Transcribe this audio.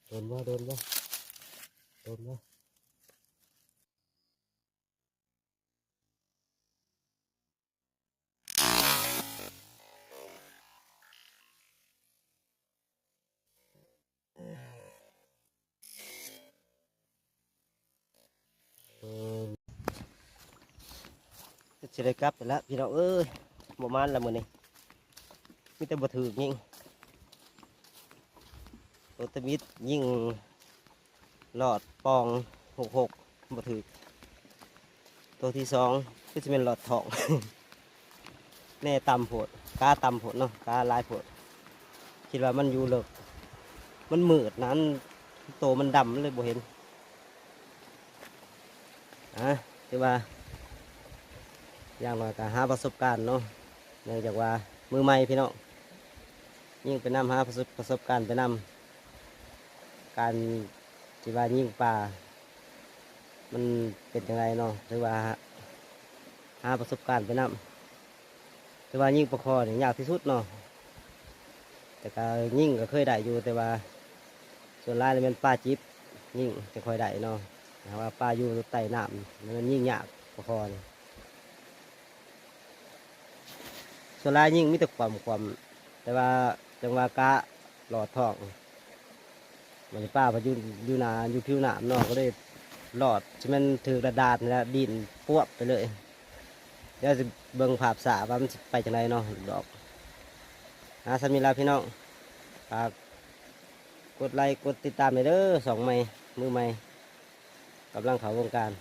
ໂດນບໍ່? ໂດນບໍ່? ໂດນບໍ່? ຊິໄດ້ກັບໄປລະພີ່ນ້ອງເອີຍ ບໍ່ມານລະມື້ນີ້ ມີແຕ່ບໍ່ຖືກຍິງ ໂຕຕະມິດຍິງ ຫຼອດປ່ອງ ຫົກຫົກ ບໍ່ຖືກ ໂຕທີສອງ ຄືຊິແມ່ນຫຼອດທ້ອງ ແນ່ຕ່ຳໂພດ ກາຕ່ຳໂພດເນາະ ກາຫຼາຍໂພດ ຄິດວ່າມັນຢູ່ເລິກ ມັນມືດນະ ໂຕມັນດຳ ມັນເລີຍບໍ່ເຫັນ ອາ ຖືວ່າ ຢ່າງໜ້ອຍກໍຫາປະສົບການເນາະ ເນື່ອງຈາກວ່າມືໃໝ່ພີ່ນ້ອງ ຍິງໄປນຳ ຫາປະສົບ ປະສົບການໄປນຳ ການທີ່ວ່າຍິງປາ ມັນເປັນຈັ່ງໃດເນາະ ຖືວ່າຫາປະສົບການໄປນຳ ແຕ່ວ່າຍິງປາຄໍນີ້ຍາກທີ່ສຸດເນາະ ແຕ່ກໍຍິງກໍເຄີຍໄດ້ຢູ່ ແຕ່ວ່າສ່ວນຫຼາຍແມ່ນປາຈິບຍິງຈະຄ່ອຍໄດ້ເນາະ ຖ້າວ່າປາຢູ່ໃຕ້ນ້ຳມັນຍິງຍາກປາຄໍນີ້ ສ່ວນຫຼາຍຍິງມີແຕ່ຂວ້ຳໆ ແຕ່ວ່າຈັງຫວະກະຫຼອດທ້ອງ ມັນປາໄປຢູ່ ຢູ່ໜ້າ ຢູ່ຜິວນ້ຳເນາະ ກໍເລີຍຫຼອດ ຊິແມ່ນຖືກລະດາດນີ້ລະ ດີ້ນປວບໄປເລີຍ ດຽວຊິເບິ່ງພາບຊ້າວ່າມັນຊິໄປຈັ່ງໃດເນາະ ດອກ ອາ ສ່ຳນີ້ລະພີ່ນ້ອງ ຝາກກົດໄລກົດຕິດຕາມແດ່ເດີ ຊ່ອງໃໝ່ ມືໃໝ່ ກຳລັງເຂົ້າວົງການ